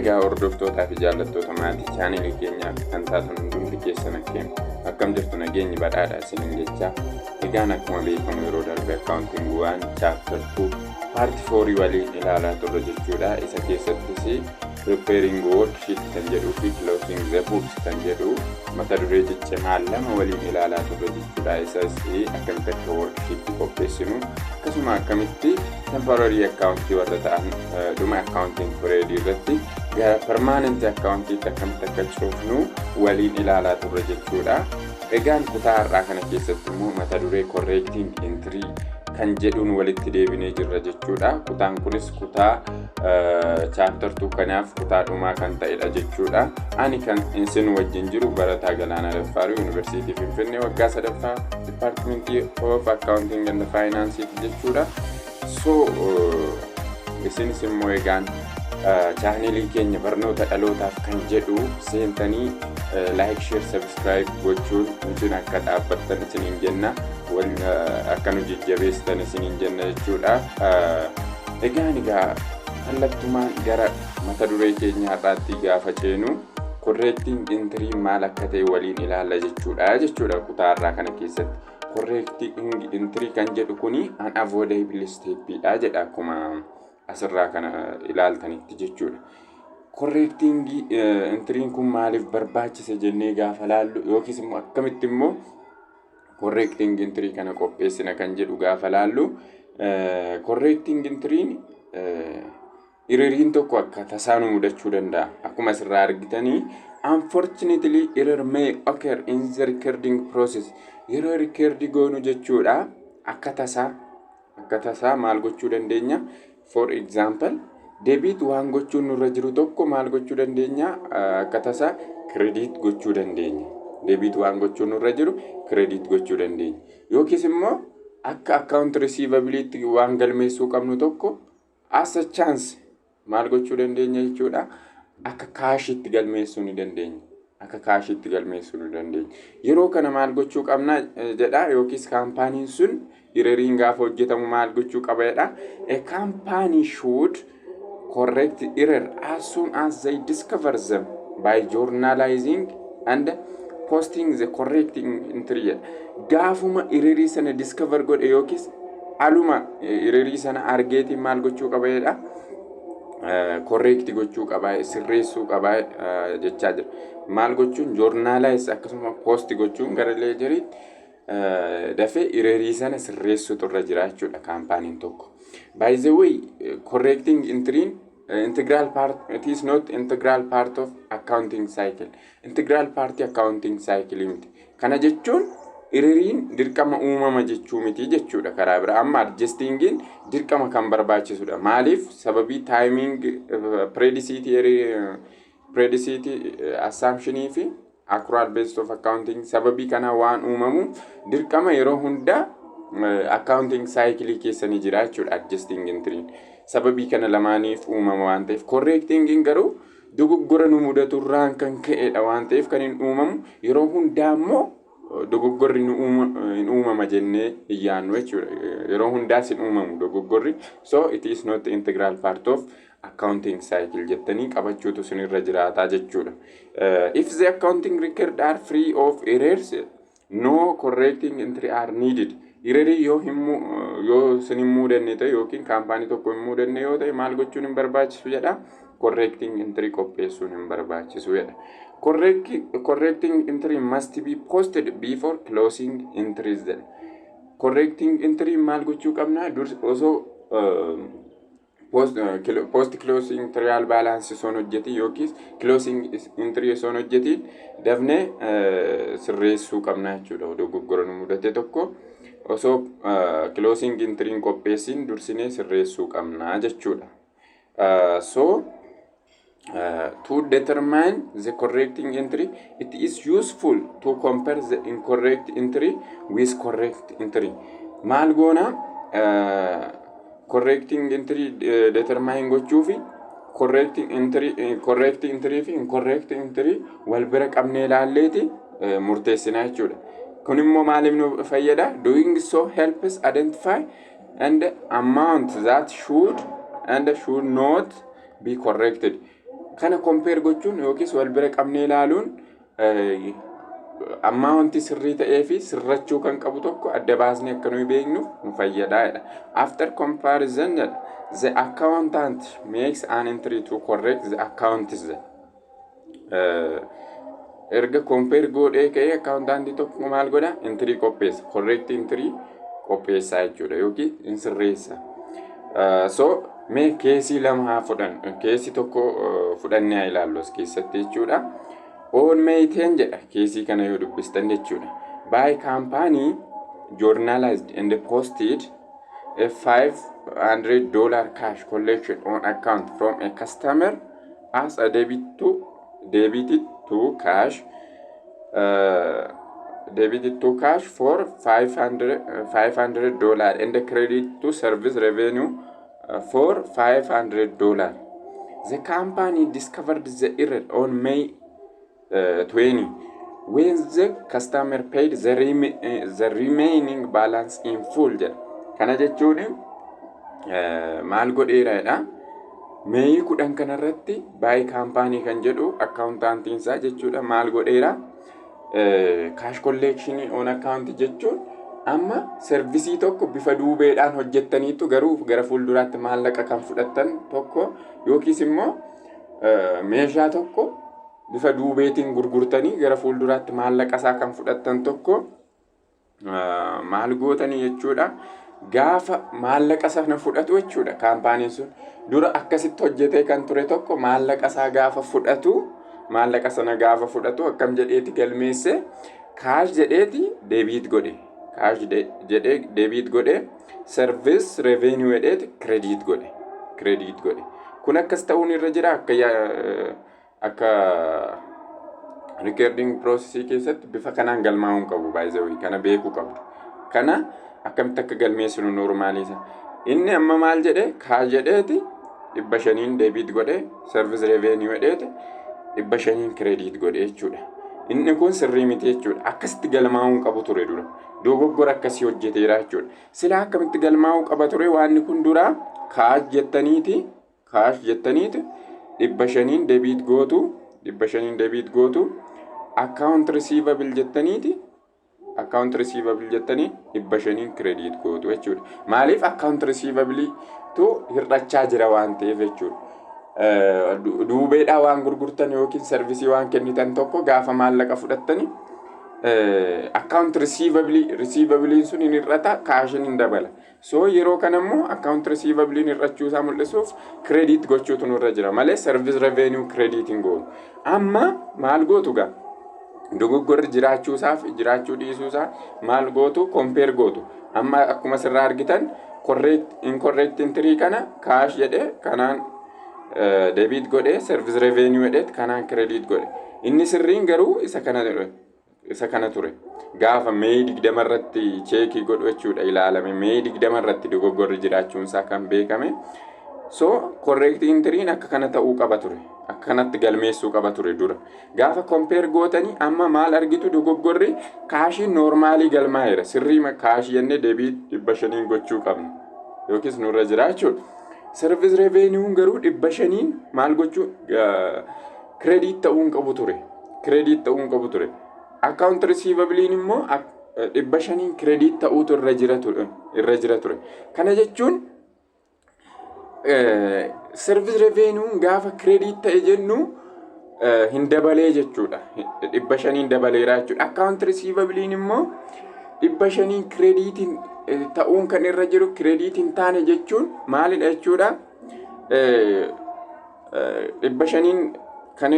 Egaa hordoftootaa fi jaallattootaa maatii chaanelii keenyaa kan taatan hundumti keessan, akkam jirtu? Nageenyi badhaadha isiniin jecha. Egaan akkuma beekamu yeroo darbe Accounting 1 Chapter 2 Part 4 waliin ilaalaa turre jechuudha. Isa keessattis Preparing Worksheet kan jedhuu fi Closing the Books kan jedhu mata duree ciccimaa lama waliin ilaalaa turre jechuudha. Isas akkamitti akka worksheet qopheessinu, akkasuma akkamitti temporary accountii warra ta'an dhuma accounting period irratti gara permanent accountiitti akkamitti akka cufnu waliin ilaalaa turre jechuudha. Egaan kutaa har'aa kana keessatti immoo mata duree Correcting Entry kan jedhuun walitti deebinee jirra jechuudha. Kutaan kunis kutaa chapter 2 kanaaf kutaa dhumaa kan ta'edha jechuudha. Ani kan isin wajjin jiru barataa Galaanaa Daffaaru, Yuunivarsiitii Finfinnee, waggaa sadaffaa, Department of Accounting and Finance jechuudha. So isinis immoo egaan chaanelii keenya Barnoota Dhalootaaf kan jedhu seentanii like, share, subscribe gochuun nutiin akka dhaabbattan isiniin jenna, akka nu jajjabeessitan isiniin jenna jechuudha. Egaan egaa kallattumaan gara mata duree keenya har'aatti gaafa ceenu, correcting entry maal akka ta'e waliin ilaalla jechuudha kutaa har'aa kana keessatti. Correcting entry kan jedhu kuni unavoidable stepidha jedha, akkuma asirraa kana ilaaltanitti jechuudha. Correcting entryn kun maaliif barbaachise jennee gaafa laallu, yookiis immoo akkamitti immoo correcting entry kana qopheessina kan jedhu gaafa laallu, correcting entryn erroriin tokko akka tasaa nu mudachuu danda'a. Akkuma asirraa argitanii, unfortunately, error may occur in the recording process. Yeroo record goonu jechuudha, akka tasaa maal gochuu dandeenya? For example, debit waan gochuun nurra jiru tokko maal gochuu dandeenya? Akka tasaa credit gochuu dandeenya. Debit waan gochuun nurra jiru credit gochuu dandeenya. Yookiis immoo akka account receivableitti waan galmeessuu qabnu tokko as a chance maal gochuu dandeenya jechuudha? Akka cashitti galmeessuu ni dandeenya. Akka cashitti galmeessuu ni dandeenya. Yeroo kana maal gochuu qabna jedha, yookiis kaampaaniin sun erroriin gaafa hojjetamu maal gochuu qaba jedha? A company should correct error as soon as they discover them by journalizing and posting the correcting entry jedha. Gaafuma errorii sana discover godhe yookiis aluma errorii sana argeetiin maal gochuu qaba jedha? Correct gochuu qaba, sirreessuu qaba jechaa jira. Maal gochuun? Journalize akkasuma post gochuun gara ledgeriitti dafee errorii sana sirreessuutu irra jira jechuudha kaampaaniin tokko. By the way, correcting entry integral part, it is not integral part of accounting cycle. Integral part accounting cycle miti. Kana jechuun erroriin dirqama uumama jechuu miti jechuudha karaa bira. Amma adjustingiin dirqama kan barbaachisudha. Maaliif? Sababii timing periodicity assumptionii fi accrual based of accounting, sababii kana waan uumamu dirqama yeroo hundaa accounting cycle keessa ni jira jechuudha adjusting entry. Sababii kana lamaaniif uumama waan ta'eef, correcting garuu dogoggora nu mudaturraan kan ka'edha waan ta'eef kan hin uumamu. Yeroo hundaa immoo dogoggorri hin uumama jennee hin yaannu jechuudha. Yeroo hundaas hin uumamu dogoggorri. So it is not integral part of accounting cycle jettanii qabachuutu sinirra jiraataa jechuudha. If the accounting record are free of errors, no correcting entry are needed. Errorii yoo sin hin mudanne ta'e yookiin kaampaanii tokko hin mudanne yoo ta'e, maal gochuun hin barbaachisu jedha? Correcting entry qopheessuun hin barbaachisu jedha. Correcting entry must be posted before closing entries jedha. Correcting entry maal gochuu qabna? Dur osoo post closing trial balance osoo hin hojjetin yookiis closing entry osoo hin hojjetin dafnee sirreessuu qabna jechuudha. Dogoggora nu mudate tokko osoo closing entry hin qopheessin dursinee sirreessuu qabna jechuudha. So to determine the correcting entry, it is useful to compare the incorrect entry with correct entry. Maal goona? Correcting entry determine gochuufi correct entry fi incorrect entry wal bira qabnee ilaalleeti murteessinaa jechuudha. Kun immoo maaliif nu fayyada? Doing so helps identify and amount that should and should not be corrected. Kana compare gochuun yookiis wal bira qabnee ilaaluun ammaa wanti sirrii ta'ee fi sirrachuu kan qabu tokko adda baasnee akka nuyi beeknuuf nu fayyadaa jedha. After comparison jedha, the accountant makes an entry to correct the accounts. Erga compare godhee ka'ee accountantii tokko maal godha? Entry qopheessa. Correct entry qopheessaa jechuudha yookiin hin sirreessa. So mee caseii lama haa fudhan, caseii tokko fudhannee haa ilaallu as keessatti jechuudha. On May 10 jedha caseii kana yoo dubbistan jechuudha. By company journalized and posted a $500 cash collection on account from a customer as a debited to cash for $500 and credit to service revenue for $500. The company discovered the error on May 20 when the customer paid the remaining balance in full jedha. Kana jechuun maal godheeradha? May 10 kanarratti by company kan jedhu accountantiin isaa jechuudha maal godheera? Cash collection on account jechuun amma serviceii tokko bifa duubeedhaan hojjettaniitu garuu gara fuulduraatti maallaqa kan fudhattan tokko yookiis immoo meeshaa tokko bifa duubeetiin gurgurtanii gara fuulduraatti maallaqa isaa kan fudhattan tokko maal gootanii jechuudha. Gaafa maallaqa sana fudhatu jechuudha, companyn sun dura akkasitti hojjetee kan ture tokko maallaqa isaa gaafa fudhatu, maallaqa sana gaafa fudhatu akkam jedheeti galmeesse? Cash jedheeti debit godhe. Cash jedhee debit godhe, service revenue jedheeti credit godhe. Credit godhe. Kun akkas ta'uun irra jira? Akka recording processii keessatti bifa kanaan galmaa'uu hin qabu. Baay'ee kana beekuu qabdu. Kana akkamitti akka galmeessinu normalii isa. Inni amma maal jedhe? Cash jedheeti 500n debit godhe, service revenue jedheeti 500n credit godhe jechuudha. Inni kun sirrii miti jechuudha. Akkasitti galmaa'uu hin qabu ture dura. Dogoggora akkasii hojjeteera jechuudha. Silaa akkamitti galmaa'uu qaba ture waanni kun dura? Cash jettaniiti 500n debit gootu, 500n debit gootu, account receivable jettaniiti, account receivable jettanii 500n credit gootu jechuudha. Maaliif? Account receivable tu hir'achaa jira waan ta'eef jechuudha. Duubeedhaa waan gurgurtan yookiin serviceii waan kennitan tokko gaafa maallaqa fudhattani account receivableiin sun hin hir'ata, cashin hin dabala. So yeroo kana immoo account receivableiin hir'achuu isaa mul'isuuf credit gochuutu nurra jira malee service revenue credit hin goonu. Amma maal gootu gaa? Dogoggorri jiraachuu isaaf jiraachuu dhiisuu isaa maal gootu? Compare gootu. Amma akkuma sirraa argitan correct incorrect entry kana cash jedhee kanaan debit godhee, service revenue jedhee kanaan credit godhe. Inni sirriin garuu isa kana ture. Gaafa May 20 irratti checkii godhu jechuudha ilaalame, May 20 irratti dogoggorri jiraachuun isaa kan beekame. So correct entryn akka kana ta'uu qaba ture. Akka kanatti galmeessuu qaba ture dura. Gaafa compare gootanii amma maal argitu? Dogoggorri cashiin normalii galmaa'eera. Sirrii cashii jennee debit 500n gochuu qabna. Yookiis nurra jira jechuudha. Service revenueun garuu 500n maal gochuu, credit ta'uu hin qabu ture. Credit ta'uu hin qabu ture. Account receivableiin immoo 500n credit ta'uutu irra jira ture. Kana jechuun service revenueun gaafa credit ta'e jennu hin dabalee jechuudha. 500n dabaleera jechuudha. Account receivableiin immoo 500n creditiin ta'uun kan irra jiru credit hin taane jechuun maalidha jechuudha? 500n kan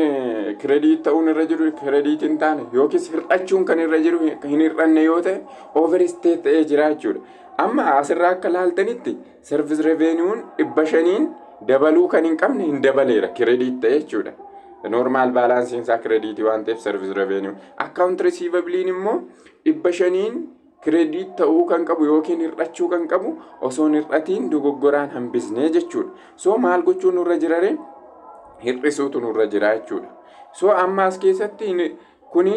credit ta'uun irra jiru credit hin taane yookiis hir'achuun kan irra jiru hin hir'anne yoo ta'e overstate ta'ee jira jechuudha. Amma asirraa akka laaltanitti service revenueun 500n dabaluu kan hin qabne hin dabaleera, credit ta'e jechuudha. Normal balanceiin isaa creditii waan ta'eef service revenue. Account receivableiin immoo 500n credit ta'uu kan qabu yookiin hir'achuu kan qabu osoo hin hir'atiin dogoggoraan hambisnee jechuudha. So maal gochuun nurra jirare? Hir'isuutu nurra jira jechuudha. So amma as keessatti kuni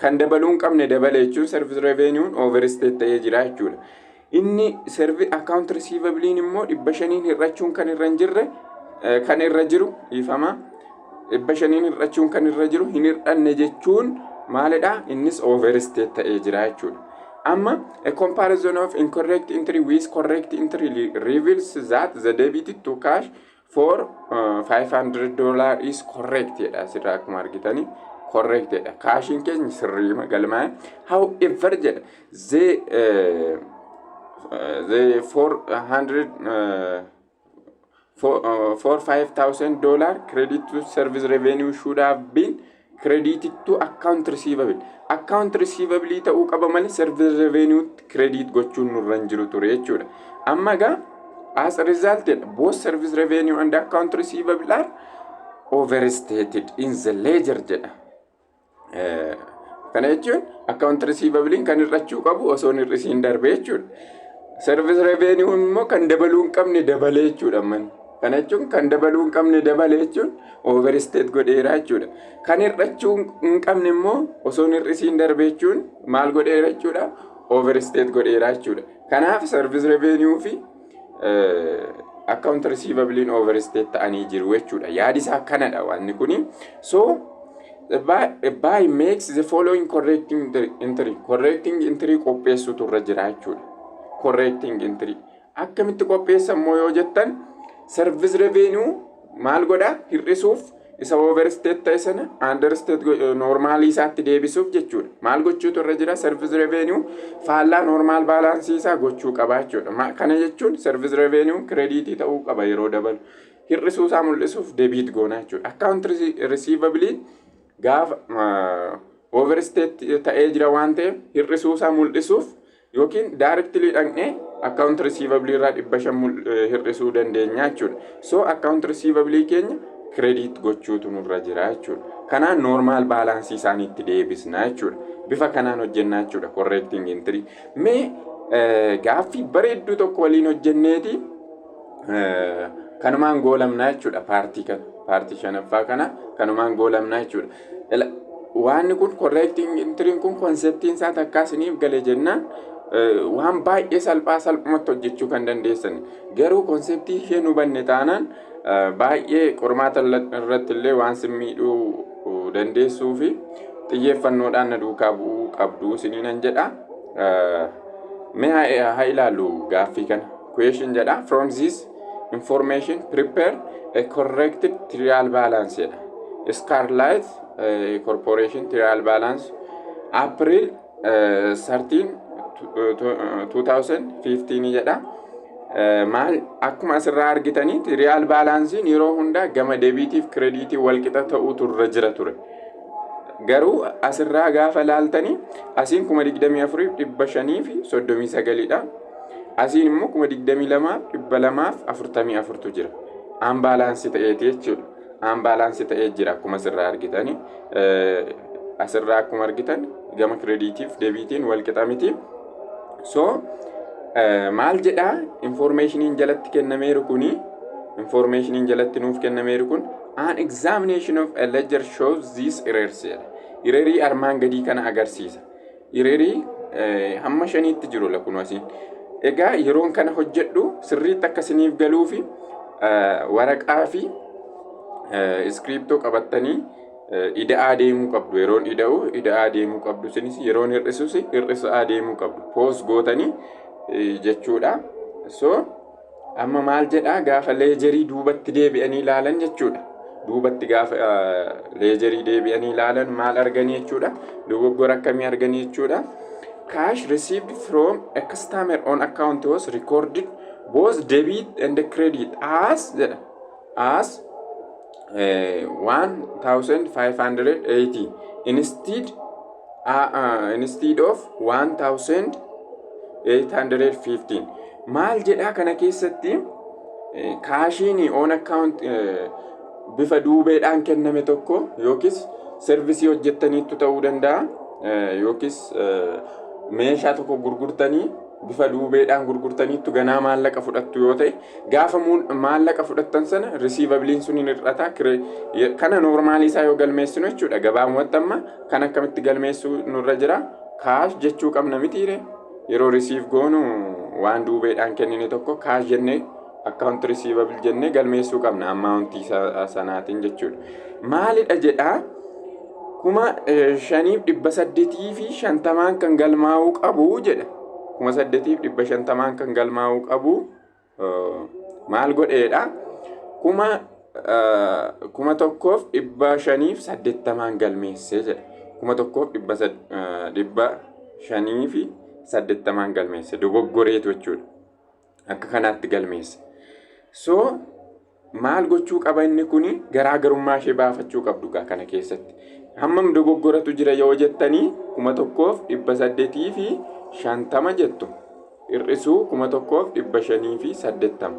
kan dabaluu hin qabne dabale jechuun service revenueun overstate ta'ee jira jechuudha. Inni servi account receivableiin immoo 500n hir'achuun kan irra hin jirre Kan irra jiru, dhiifama, 500n hir'achuun kan irra jiru hin hir'anne jechuun maalidha? Innis overstate ta'ee jira jechuudha. Amma a comparison of incorrect entry with correct entry reveals that the debit to cash for $500 is correct jedha. Asirraa akkuma argitanii correct jedha. Cashiin keenya sirrii galmaa'e. However jedha, the 400 for $5,000 credit to service revenue should have been credited to account receivable. Account receivable ta'uu qaba malee service revenue credit gochuun nurra hin jiru ture jechuudha. Amma egaa as a result, both service revenue and account receivable are overstated in the ledger jedha. Kana jechuun account receivable kan hir'achuu qabu osoo hin hir'isiin darbe jechuudha. Service revenue immoo kan dabaluu hin qabne dabalee jechuudha man. Kana jechuun kan dabaluu hin qabne dabale jechuun overstate godheera jechuudha. Kan hir'achuu hin qabne immoo osoo hin hir'isiin darbe jechuun maal godheera jechuudha? Overstate godheera jechuudha. Kanaaf service revenue fi account receivable overstate ta'anii jiru jechuudha. Yaadi isaa kanadha wanni kuni. So by makes the following correcting entry. Correcting entry qopheessutu irra jira jechuudha. Correcting entry. Akkamitti qopheessa immoo yoo jettan, service revenue maal godha? Hir'isuuf, isa overstate ta'e sana understate, normalii isaatti deebisuuf jechuudha. Maal gochuutu irra jira? Service revenue faallaa normal balanceii isaa gochuu qaba jechuudha. Kana jechuun service revenue creditii ta'uu qaba yeroo dabalu. Hir'isuu isaa mul'isuuf debit goona jechuudha. Account receivable gaafa overstate ta'ee jira waan ta'eef, hir'isuu isaa mul'isuuf yookiin directly dhaqnee account receivable irraa 500 hir'isuu dandeenya jechuudha. So account receivable keenya credit gochuutu nurra jira jechuudha. Kanaan normal balanceii isaaniitti deebisna jechuudha. Bifa kanaan hojjennaa jechuudha correcting entry. Mee gaaffii bareedduu tokko waliin hojjenneeti kanumaan goolamnaa jechuudha partii kana. Partii shanaffaa kana kanumaan goolamnaa jechuudha. Waanni kun, correcting entry kun, conceptiin isaa takkaa isiniif gale jennaan waan baay'ee salphaa salphumatti hojjechuu kan dandeessan. Garuu conceptii ishee nu hubanne taanaan baay'ee qormaata irratti illee waan sin miidhuu dandeessuu fi xiyyeeffannoodhaan na duukaa bu'uu qabdu isiniinan jedha. Mee haa ilaallu gaaffii kana. Question jedha: from this information, prepare a corrected trial balance jedha. Scarlight Corporation trial balance April 13 2015 jedha. Maal, akkuma asirraa argitanii trial balanceiin yeroo hundaa gama debitiif creditii walqixa ta'uutu irra jira ture. Garuu asirraa gaafa laaltanii asiin 24,539dha. Asiin immoo 22,244tu jira. Unbalanceii ta'eeti jechuudha. Unbalanceii ta'ee jira akkuma asirraa argitanii. Asirraa akkuma argitan gama creditiif debitiin walqixa miti. So maal jedhaa informationiin jalatti kennameeru kuni? Informationiin jalatti nuuf kennameeru kun an examination of a ledger shows these errors jedha. Errorii armaan gadii kana agarsiisa. Errorii hamma shaniitti jiru lakunu asiin. Egaa yeroon kana hojjedhu sirriitti akka isiniif galuu fi waraqaa fi iskiriiptoo qabattanii ida'aa deemuu qabdu. Yeroon ida'u ida'aa deemuu qabdu. Isinis yeroon hir'isus hir'isaa deemuu qabdu. Pause gootanii jechuudha. So amma maal jedhaa? Gaafa ledgerii duubatti deebi'anii ilaalan jechuudha. Duubatti gaafa ledgerii deebi'anii ilaalan maal arganii jechuudha? Dogoggora akkamii arganii jechuudha? Cash received from a customer on account was recorded both debit and credit as jedha, as 1580 instead of 1815. Maal jedhaa? Kana keessatti cashiin on account bifa duubeedhaan kenname tokko yookiis serviceii hojjettaniittu ta'uu danda'a, yookiis meeshaa tokko gurgurtanii bifa duubeedhaan gurgurtaniittu ganaa maallaqa fudhattu yoo ta'e, gaafa maallaqa fudhattan sana receivableiin sun hin hir'ata. Kana normalii isaa yoo galmeessinu jechuudha. Gabaabumatti amma kan akkamitti galmeessuu nurra jira? Cash jechuu qabna mitiire? Yeroo receive goonu waan duubeedhaan kennine tokko cash jennee Account receivable jennee galmeessuu qabna amountii sanaatiin jechuudha. Maalidha jedhaa? 5850n kan galmaa'uu qabu jedha. 8550n kan galmaa'uu qabu maal godheedha? 1580n galmeessee jedha. 1580n galmeesse, dogoggoreetu jechuudha. Akka kanaatti galmeesse. So maal gochuu qaba inni kuni? Garaagarummaa ishee baafachuu qabdu gaa kana keessatti. Hammam dogoggoratu jira yoo jettanii, 1850 jettu. Hir'isuu 1580.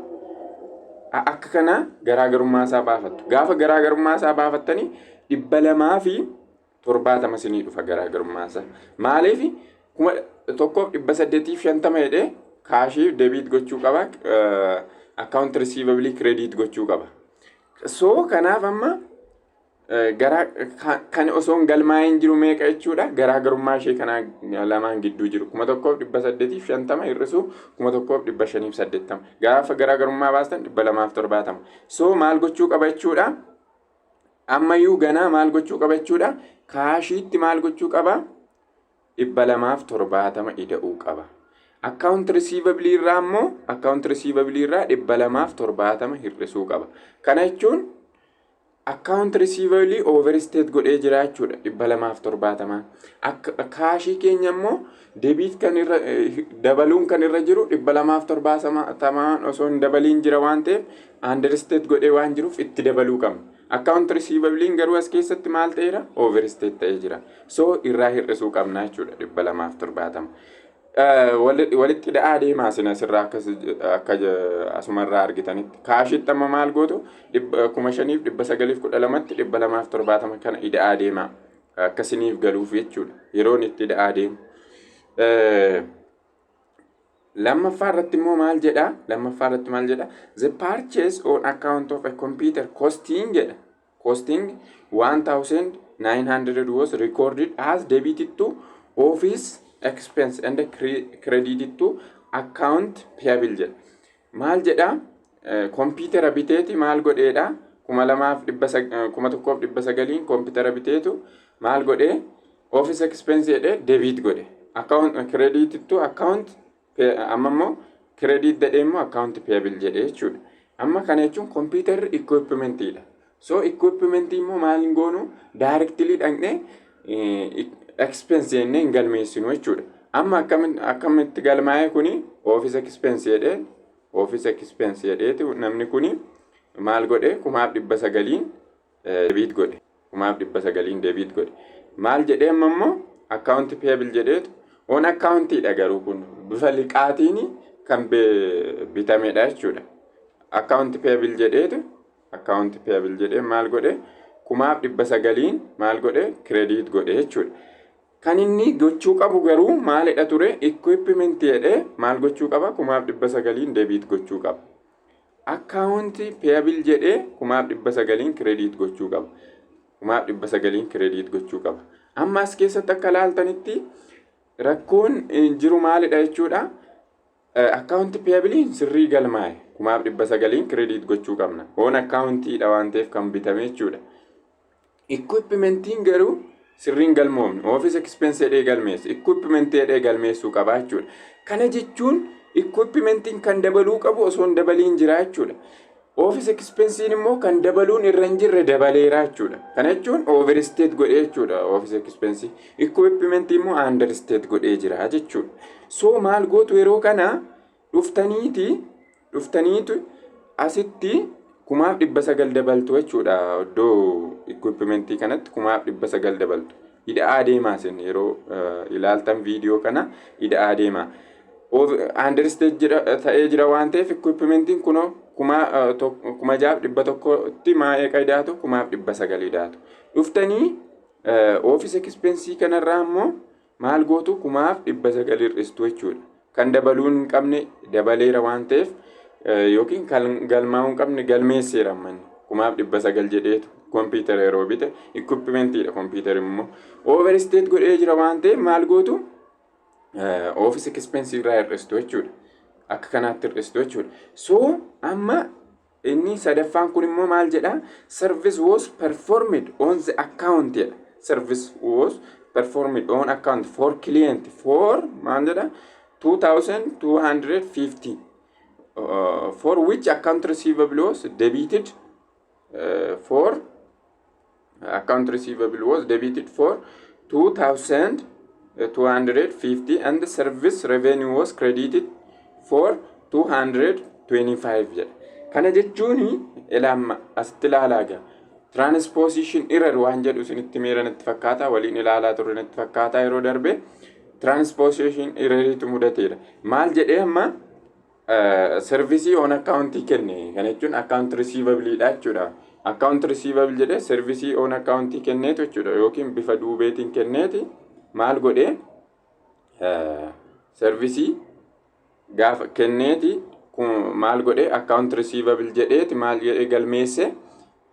Akka kana garaagarummaa isaa baafattu. Gaafa garaagarummaa isaa baafattanii, 270 isinii dhufa garaagarummaa isaa. Maaliif? 1850 jedhee cashii debit gochuu qaba. Account receivable credit gochuu qaba. So kanaaf amma gara kan osoo hin galmaa'in jiru meeqa jechuudha? Garaagarummaa ishee kanaa lamaan gidduu jiru 1850 hir'isuu 1580, gaafa garaagarummaa baastan 270. So maal gochuu qaba jechuudha? Ammayyuu ganaa maal gochuu qaba jechuudha? Cashiitti maal gochuu qaba? 270 ida'uu qaba. Account receivable irraa immoo, account receivable irraa 270 hir'isuu qaba. Kana jechuun account receivable overstate godhee jira jechuudha 270. Akka cashii keenya immoo debit kan irra dabaluun kan irra jiru 270n osoo hin dabaliin jira waan ta'eef, understate godhee waan jiruuf itti dabaluu qabna. Account receivable garuu as keessatti maal ta'eera? Overstate ta'ee jira. So irraa hir'isuu qabna jechuudha 270. Walitti dha'aa deemaa sin asirraa akka asumarraa argitanitti. Cashitti amma maal gootu? 5912tti 270 kana ida'aa deemaa. Akkasiniif galuuf jechuudha. Yeroon itti ida'aa deemu. Lammaffaa irratti immoo maal jedhaa? Lammaffaa irratti maal jedhaa? The purchase on account of a computer costing jedha. Costing 1900 was recorded as debited to office expense and credited to account payable jedha. Maal jedhaa? Kompiitara biteeti maal godheedha? 1900n kompiitara biteetu maal godhee? Office expense jedhee debit godhe. Account credited to account, amma immoo credit jedhee immoo account payable jedhee jechuudha. Amma kana jechuun kompiitarri equipmentiidha. So equipmentii immoo maal hin goonu? Directly dhaqnee expense jennee hin galmeessinu jechuudha. Amma akkamitti galmaa'e kuni? Office expense jedhee, office expense jedheeti namni kuni maal godhe? 1900n debit godhe. 1900n debit godhe. Maal jedhee amma immoo? Account payable jedheetu on accountiidha, garuu kun bifa liqaatiin kan bitamedha jechuudha. Account payable jedheetu, account payable jedhee maal godhe? 1900n maal godhe? Credit godhe jechuudha. Kan inni gochuu qabu garuu maalidha ture? Equipment jedhee maal gochuu qaba? 1900n debit gochuu qaba. Account payable jedhee 1900n credit gochuu qaba. 1900n credit gochuu qaba. Amma as keessatti akka ilaaltanitti rakkoon jiru maalidha jechuudha? Account payableiin sirrii galmaa'e, 1900n credit gochuu qabna. On accountiidha waan ta'eef kan bitame jechuudha. Equipmentiin garuu sirriin galmoomne, office expense jedhee galmeesse, equipmentii jedhee galmeessuu qaba jechuudha. Kana jechuun equipmentiin kan dabaluu qabu osoo hin dabaliin jira jechuudha. Office expensiin immoo kan dabaluun irra hin jirre dabaleera jechuudha. Kana jechuun overstate godhee jechuudha office expense. Equipmentii immoo understate godhee jira jechuudha. So maal gootu yeroo kana? Dhuftaniitu asitti 1900 dabaltu jechuudha. Iddoo equipmentii kanatti 1900 dabaltu. Ida'aa deemaa isin yeroo ilaaltan viidiyoo kana ida'aa deemaa. Understate ta'ee jira waan ta'eef equipmentiin kunoo 6100tti meeqa idaatu? 1900 idaatu. Dhuftanii office expensii kanarraa immoo maal gootu? 1900 hir'istu jechuudha. Kan dabaluu hin qabne dabaleera waan ta'eef, yookiin kan galmaa'uu hin qabne galmeesseera ammanni. 1900 jedheetu kompiitara yeroo bite, equipmentiidha kompiitara immoo. Overstate godhee jira waan ta'eef maal gootu? Office expensii irraa hir'istu jechuudha. Akka kanaatti hir'istu jechuudha. So amma inni sadaffaan kun immoo maal jedha? Service was performed on the account jedha. Service was performed on account for client for maal jedha? 2250, for which account receivable was debited for account receivable was debited for 2250 and the service revenue was credited for 225 jedha. Kana jechuun ilaamma asitti ilaalaa gaa. Transposition error waan jedhu isinitti meera natti fakkaata, waliin ilaalaa turre natti fakkaata yeroo darbe. Transposition erroriitu mudateera. Maal jedhee amma? Service on account kenne. Kana jechuun account receivable dha jechuudha. Account receivable jedhee service on account kenneetu jechuudha, yookiin bifa duubeetiin kenneeti. Maal godhee? Service gaafa kenneeti maal godhee? Account receivable jedheeti maal jedhee galmeesse?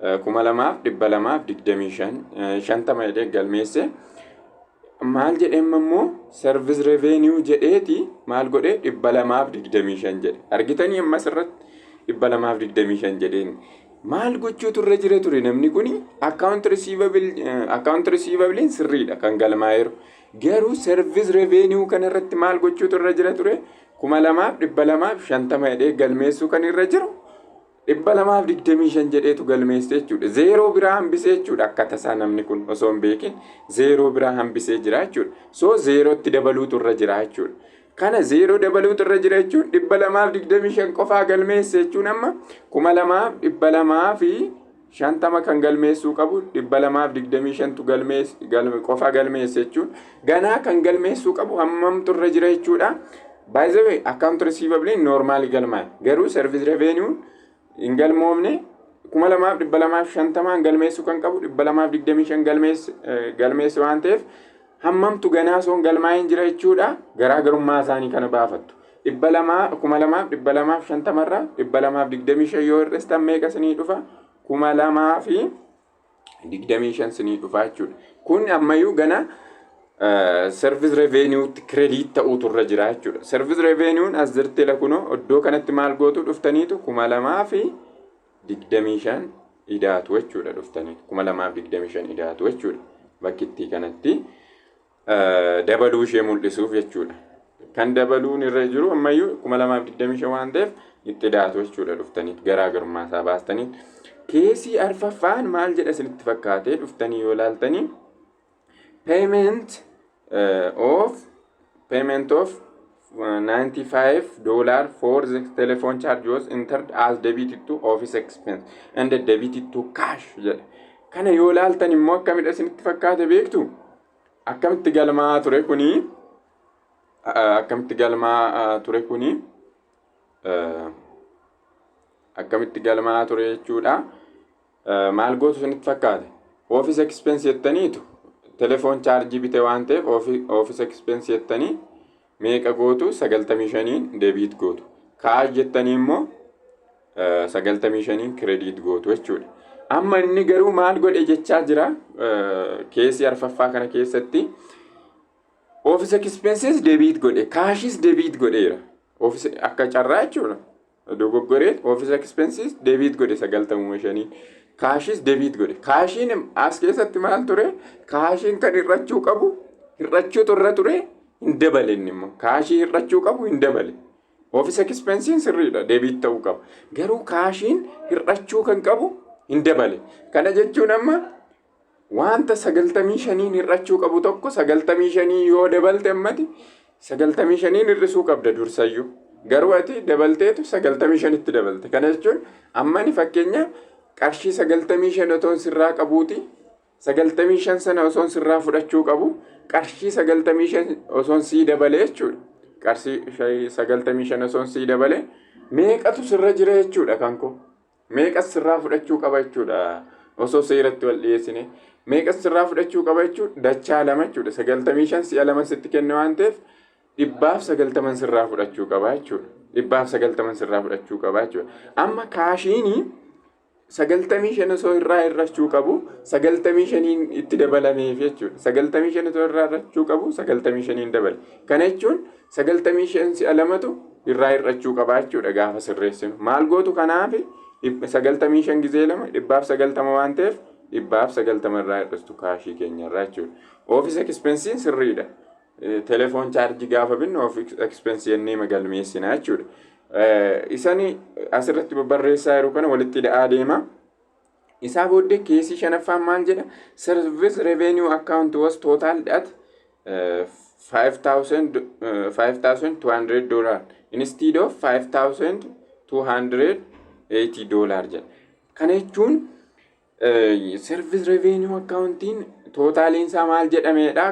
2225 50 jedhee galmeesse. Maal jedhee immoo? Service revenue jedheeti maal godhee? 225 jedhe. Argitanii, ammas irratti 225 jedheen. Maal gochuutu irra jira ture namni kuni? Account receivable sirriidha kan galmaa'eeru, garuu service revenue kana irratti maal gochuutu irra jira ture? 2250 jedhee galmeessuu kan irra jiru 225 jedheetu galmeesse jechuudha. Zeeroo biraa hambisee jechuudha. Akka tasaa namni kun osoo hin beekin zeeroo biraa hambisee jira jechuudha. So zeerootti dabaluutu irra jira jechuudha. Kana zeeroo dabaluutu irra jira jechuun 225 qofaa galmeesse jechuun amma 2250 kan galmeessuu qabu 225tu qofaa galmeesse jechuun ganaa kan galmeessuu qabu hammamtu irra jira jechuudha. By the way, account receivable normally galmaa'e, garuu service revenue hin galmoofne. 2250n galmeessuu kan qabu 225 galmeesse waan ta'eef hammamtu ganaa soon galmaa'een jira jechuudha. Garaagarummaa isaanii kana baafattu. Dhibba lamaa 2250rraa 225 yoo hir'istan meeqa sinii dhufa? 2025 sinii dhufa jechuudha. Kun ammayyuu gana service revenuetti credit ta'uutu irra jira jechuudha. Service revenueun as jirti lakunoo. Iddoo kanatti maal gootu? Dhuftaniitu 2025 idaatu jechuudha. Dhuftaniitu 2025 idaatu jechuudha. Bakkittii kanatti dabaluu ishee mul'isuuf jechuudha. Kan dabaluun irra jiru ammayyuu 2025 waan ta'eef itti idaatu jechuudha dhuftaniit garaagarummaa isaa baastanii. Case arfaffaan maal jedha isinitti fakkaatee? Dhuftanii yoo ilaaltanii, payment of $95 for the telephone charge was entered as debited to office expense and debited to cash jedha. Kana yoo ilaaltan immoo akkamidha isinitti fakkaate beektu? Akkamitti galmaa ture kuni? Akkamitti galmaa ture kuni? Akkamitti galmaa ture jechuudha. Maal gootu isinitti fakkaate? Office expense jettaniitu telephone charge bite waan ta'eef office expense jettanii meeqa gootu? 95n debit gootu. Cash jettanii immoo 95n credit gootu jechuudha. Amma inni garuu maal godhe jechaa jira case arfaffaa kana keessatti? Office expenses debit godhe, cashis debit godheera. Office akka carraa jechuudha. Dogoggoree office expenses debit godhe 95n. Cashis debit godhe. Cashiin as keessatti maal ture? Cashiin kan hir'achuu qabu hir'achuutu irra ture, hin dabale inni immoo. Cash hir'achuu qabu hin dabale. Office expensiin sirriidha, debit ta'uu qaba. Garuu cashiin hir'achuu kan qabu hin dabale. Kana jechuun amma wanta 95n hir'achuu qabu tokko 95n yoo dabalte ammati 95n hir'isuu qabda dursayyuu. Garuu ati dabalteetu 95tti dabalte. Kana jechuun ammani fakkeenyaaf qarshii 95 otoon sirraa qabuuti, 95 sana osoon sirraa fudhachuu qabu qarshii 95 osoon sii dabalee jechuudha. Qarshii 95 osoon sii dabalee meeqatu sirra jira jechuudha kan koo? Meeqas sirraa fudhachuu qaba jechuudha osoo seeratti wal dhiyeessine? Meeqas sirraa fudhachuu qaba jechuudha? Dachaa lama jechuudha. 95 si'a lama sitti kenne waan ta'eef 190n sirraa fudhachuu qaba jechuudha. 190n sirraa fudhachuu qaba jechuudha. Amma cashiinii 95 osoo irraa hir'achuu qabu 95n itti dabalameef jechuudha. 95 osoo irraa hir'achuu qabu 95n dabale. Kana jechuun 95 si'a lamatu Irraa hir'achuu qaba jechuudha gaafa sirreessinu. Maal gootu? Kanaaf 95 gizee lama 190 waan ta'eef, 190 irraa hir'istu cashii keenya irraa jechuudha. Office expensiin sirriidha. Telephone chargeii gaafa binnu office expensii jennee galmeessina jechuudha. Isani asirratti barreessaa jiru kana walitti hidha'aa deema. Isaa booddee caseii shanaffaan maal jedha? Service revenue account was total at $5,200 instead of $5,280 jedha. Kana jechuun service revenue accountiin totaliin isaa maal jedhameedha?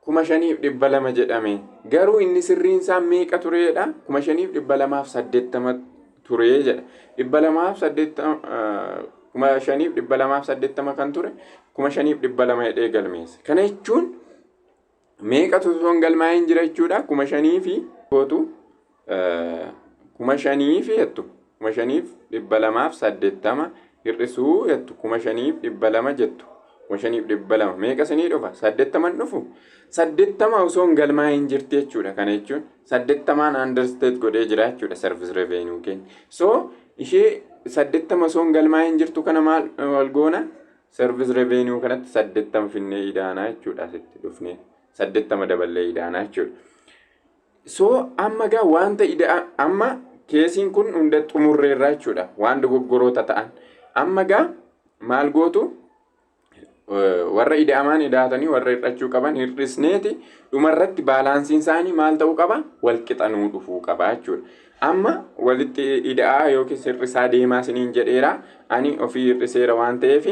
5,200 jedhame. Garuu inni sirriin isaa meeqa tureedha? 5,280 turee jedha. 280, 5,280 kan ture 5,200 jedhee galmeesse. Kana jechuun meeqatu osoo hin galmaa'in jira jechuudha? 5,000 fi gootu 5,000 fi jettu, 5,280 hir'isuu jettu 5,200 jettu. 5,200 meeqa isinii dhufa? 80 dhufu. 80 osoo hin galmaa'in jirti jechuudha. Kana jechuun 80n understate godhee jira jechuudha service revenue keenya. So ishee 80 osoo hin galmaa'in jirtu kana maal wal goona? Service revenue kanatti 80 finnee idaanaa jechuudha. Asitti dhufnee 80 daballee idaanaa jechuudha. So amma gaa wanta ida amma caseiin kun hunda xumurreerra jechuudha, waan dogoggoroota ta'an. Amma gaa maal gootu? Warra ida'amaan idaatanii, warra hir'achuu qaban hir'isneeti, dhumarratti balanceiin isaanii maal ta'uu qaba? Wal qixanuu dhufuu qaba jechuudha. Amma walitti ida'aa yookiis hir'isaa deemaa isiniin jedheera. Ani ofii hir'iseera waan ta'eef,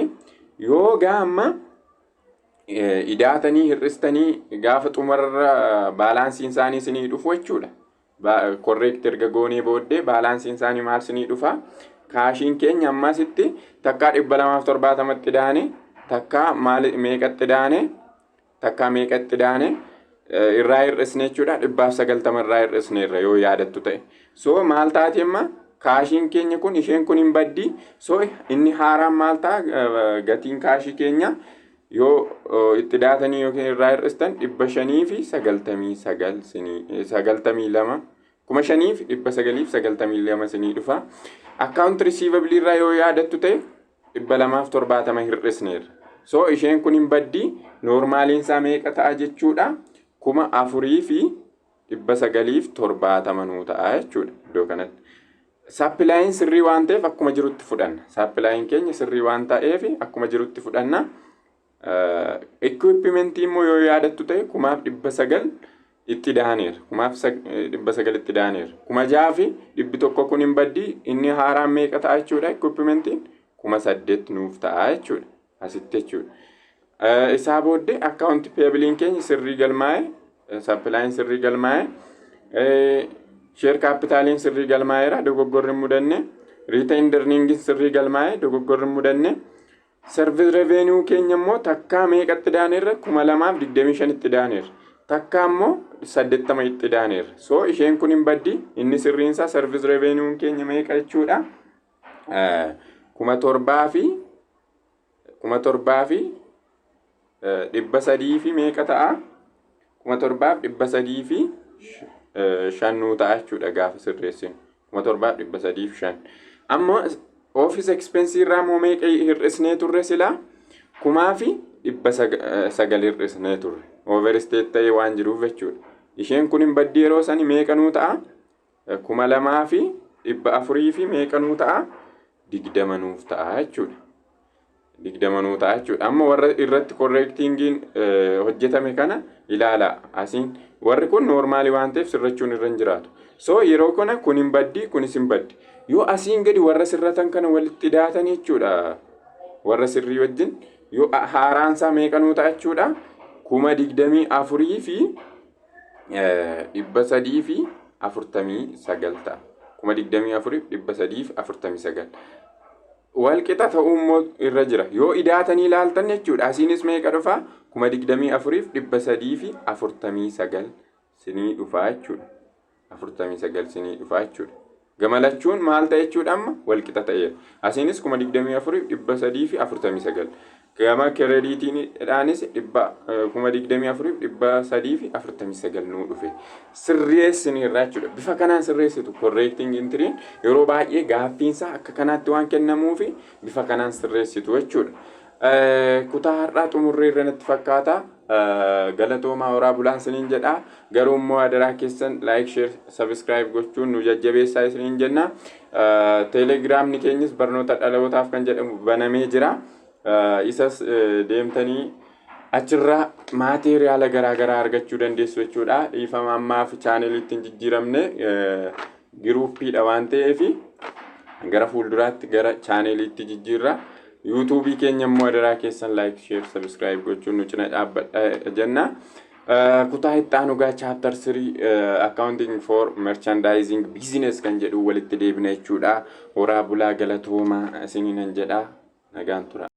yoo gaa amma idaatanii hir'istanii gaafa xumarra balanceiin isaanii isinii dhufu jechuudha. Correct erga goonee booddee balanceiin isaanii maal isinii dhufa? Cashiin keenya ammasitti takkaa 270tti daane, takkaa maal meeqatti daane, takkaa meeqatti daane irraa hir'isne jechuudha. 190 irraa hir'isne irra yoo yaadattu ta'e. So maal taati amma cashiin keenya kun? Isheen kun hin baddi. So inni haaraan maal ta'a? Gatiin cashii keenya yoo itti daatanii yookiin irraa hir'istan 599 sinii 92, 5,992 sinii dhufa. Account receivable irraa yoo yaadattu ta'e, 270 hir'isneerra. So isheen kun hin baddi. Normaliin isaa meeqa ta'a jechuudha? 4,970 nuu ta'a jechuudha iddoo kanatti. Supplyiin sirrii waan ta'eef akkuma jirutti fudhanna. Supplyiin keenya sirrii waan ta'eef akkuma jirutti fudhanna. Equipmentii immoo yoo yaadattu ta'e, 1,900 itti daaneera. 1,900 itti daaneera. 6,100 kun hin baddi. Inni haaraan meeqa ta'a jechuudha? Equipmentiin 8,000 nuuf ta'a jechuudha. Asitti jechuudha. Isaa booddee account payableiin keenya sirrii galmaa'e, supplyiin sirrii galmaa'e, share capitaliin sirrii galmaa'eera, dogoggorri hin mudanne, retained earningiin sirrii galmaa'e, dogoggorri hin mudanne. Service revenue keenya immoo takkaa meeqatti daaneerra? 2,025tti daaneerra. Takkaa immoo 80 itti daaneerra. So isheen kun hin baddi. Inni sirriinsaa service revenue keenya meeqa jechuudha? 7,300 fi meeqa ta'a? 7,305 nuu ta'a jechuudha gaafa sirreessinu. 7,305. Amma office expense irraa immoo meeqa hir'isnee turre silaa? 1,900 hir'isnee turre. Overstate ta'ee waan jiruuf jechuudha. Isheen kun hin baddi. Yeroo sani meeqa nuu ta'a? 2,400 fi meeqa nuu ta'a? 20 nuuf ta'a jechuudha. 20 nuu ta'a jechuudha. Amma warra irratti correctingiin hojjetame kana ilaala. Asiin warri kun normalii waan ta'eef sirrachuun irra hin jiraatu. So yeroo kana kun hin baddi, kunis hin baddi. Yoo asiin gadi warra sirratan kana walitti daatan jechuudha. Warra sirrii wajjin yoo haaraansaa meeqa nuu ta'a jechuudha? 24,349 ta'a. 24,349. Walqixa ta'uu immoo irra jira. Yoo idaatanii ilaaltan jechuudha. Asiinis meeqa dhufaa? 24,349 sinii dhufaa jechuudha. 49 sinii dhufaa jechuudha. Gama lachuun maal ta'e jechuudha? Amma walqixa ta'eera. Asiinis 24,349. Gama creditiidhaanis 24,349 nuu dhufe. Sirreessineerra jechuudha. Bifa kanaan sirreessitu. Correcting entryn yeroo baay'ee gaaffiinsaa akka kanaatti waan kennamuufi bifa kanaan sirreessitu jechuudha. Kutaa har'aa xumurreerra natti fakkaata. Galatoomaa, horaa bulaan isiniin jedha. Garuu immoo adaraa keessan like, share, subscribe gochuun nu jajjabeessaa isiniin jenna. Teelegiraamni keenyas barnoota dhalootaaf kan jedhamu banamee jira. Isas deemtanii achirraa maateeriyaala garaa garaa argachuu dandeessu jechuudha. Dhiifama, ammaaf channeliitti hin jijjiiramne, groupiidha waan ta'eef gara fuulduraatti gara channeliitti jijjiirra. YouTubeii keenya immoo adaraa keessan like, share, subscribe gochuun nu cina dhaabbadha jenna. Kutaa itti aanu gaa chapter 3, accounting for merchandising business kan jedhu walitti deebina jechuudha. Horaa bulaa, galatoomaa isiniinan jedha. Nagaan tura.